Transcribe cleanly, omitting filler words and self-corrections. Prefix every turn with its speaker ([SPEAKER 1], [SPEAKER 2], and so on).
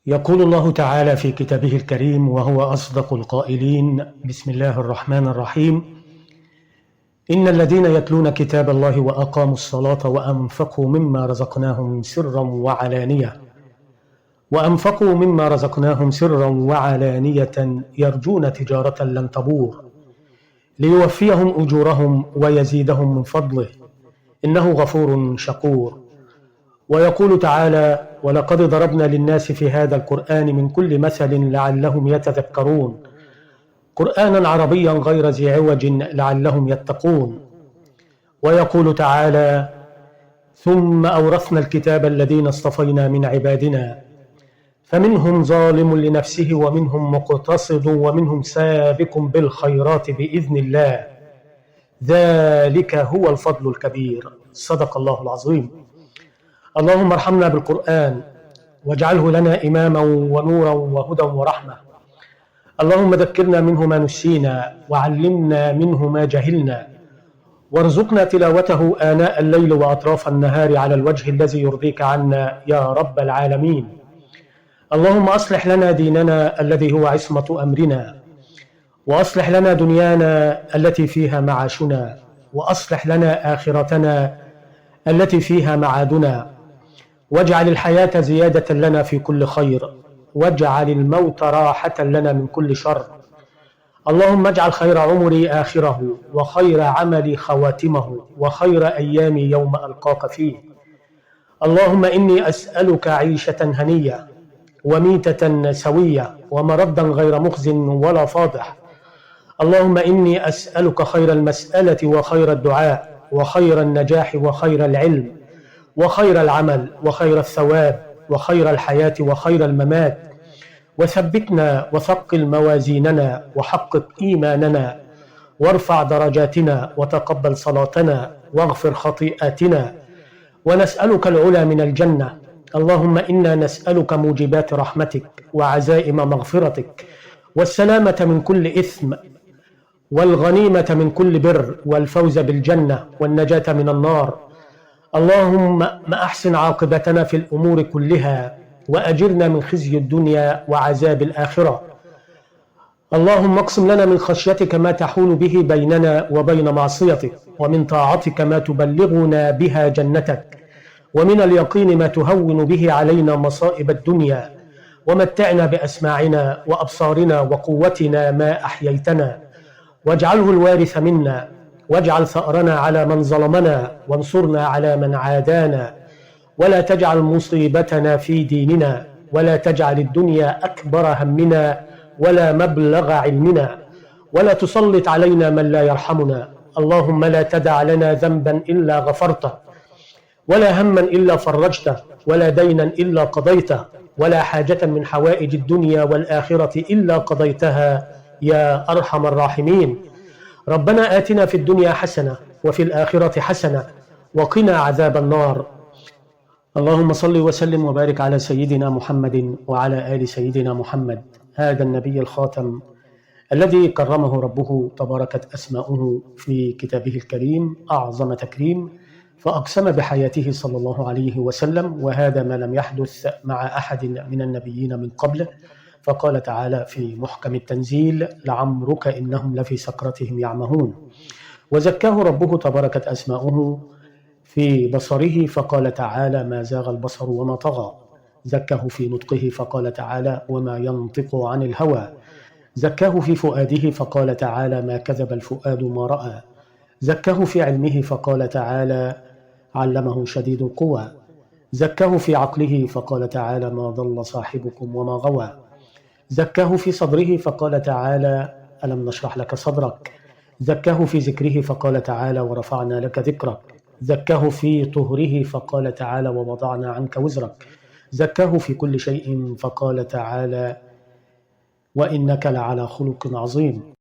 [SPEAKER 1] يقول الله تعالى في كتابه الكريم وهو أصدق القائلين: بسم الله الرحمن الرحيم. إن الذين يتلون كتاب الله وأقاموا الصلاة وأنفقوا مما رزقناهم سرا وعلانية يرجون تجارة لن تبور ليوفيهم أجورهم ويزيدهم من فضله إنه غفور شكور. ويقول تعالى: ولقد ضربنا للناس في هذا القرآن من كل مثل لعلهم يتذكرون قرآنا عربيا غير ذي عوج لعلهم يتقون. ويقول تعالى: ثم أورثنا الكتاب الذين اصطفينا من عبادنا فمنهم ظالم لنفسه ومنهم مقتصد ومنهم سابق بالخيرات بإذن الله ذلك هو الفضل الكبير. صدق الله العظيم. اللهم ارحمنا بالقرآن واجعله لنا إماما ونورا وهدى ورحمة. اللهم ذكرنا منه ما نسينا وعلمنا منه ما جهلنا وارزقنا تلاوته آناء الليل وأطراف النهار على الوجه الذي يرضيك عنا يا رب العالمين. اللهم أصلح لنا ديننا الذي هو عصمة أمرنا، وأصلح لنا دنيانا التي فيها معاشنا، وأصلح لنا آخرتنا التي فيها معادنا، واجعل الحياة زيادة لنا في كل خير، واجعل الموت راحة لنا من كل شر. اللهم اجعل خير عمري آخره، وخير عملي خواتمه، وخير أيامي يوم ألقاك فيه. اللهم إني أسألك عيشة هنية وميتة سوية ومردا غير مخز ولا فاضح. اللهم إني أسألك خير المسألة وخير الدعاء وخير النجاح وخير العلم وخير العمل وخير الثواب وخير الحياة وخير الممات، وثبتنا وثقل موازيننا وحقق إيماننا وارفع درجاتنا وتقبل صلاتنا واغفر خطيئاتنا، ونسألك العلا من الجنة. اللهم إنا نسألك موجبات رحمتك وعزائم مغفرتك والسلامة من كل إثم والغنيمة من كل بر والفوز بالجنة والنجاة من النار. اللهم ما أحسن عاقبتنا في الأمور كلها وأجرنا من خزي الدنيا وعذاب الآخرة. اللهم اقسم لنا من خشيتك ما تحول به بيننا وبين معصيتك، ومن طاعتك ما تبلغنا بها جنتك، ومن اليقين ما تهون به علينا مصائب الدنيا، ومتعنا بأسماعنا وأبصارنا وقوتنا ما أحييتنا، واجعله الوارث منا، واجعل ثأرنا على من ظلمنا، وانصرنا على من عادانا، ولا تجعل مصيبتنا في ديننا، ولا تجعل الدنيا أكبر همنا ولا مبلغ علمنا، ولا تسلط علينا من لا يرحمنا. اللهم لا تدع لنا ذنبا إلا غفرته، ولا هما إلا فرجته، ولا دينا إلا قضيته، ولا حاجة من حوائج الدنيا والآخرة إلا قضيتها يا أرحم الراحمين. ربنا آتنا في الدنيا حسنة وفي الآخرة حسنة وقنا عذاب النار. اللهم صل وسلم وبارك على سيدنا محمد وعلى آل سيدنا محمد، هذا النبي الخاتم الذي كرمه ربه تباركت أسماؤه في كتابه الكريم أعظم تكريم، فأقسم بحياته صلى الله عليه وسلم، وهذا ما لم يحدث مع أحد من النبيين من قبله. فقال تعالى في محكم التنزيل: لعمرك إنهم لفي سكرتهم يعمهون. وزكاه ربه تباركت أسماؤه في بصره، فقال تعالى: ما زاغ البصر وما طغى. زكاه في نطقه، فقال تعالى: وما ينطق عن الهوى. زكاه في فؤاده، فقال تعالى: ما كذب الفؤاد ما رأى. زكاه في علمه، فقال تعالى: علمه شديد القوى. زكاه في عقله، فقال تعالى: ما ضل صاحبكم وما غوى. زكاه في صدره، فقال تعالى: ألم نشرح لك صدرك. زكاه في ذكره، فقال تعالى: ورفعنا لك ذكرك. زكاه في طهره، فقال تعالى: ووضعنا عنك وزرك. زكاه في كل شيء، فقال تعالى: وإنك لعلى خلق عظيم.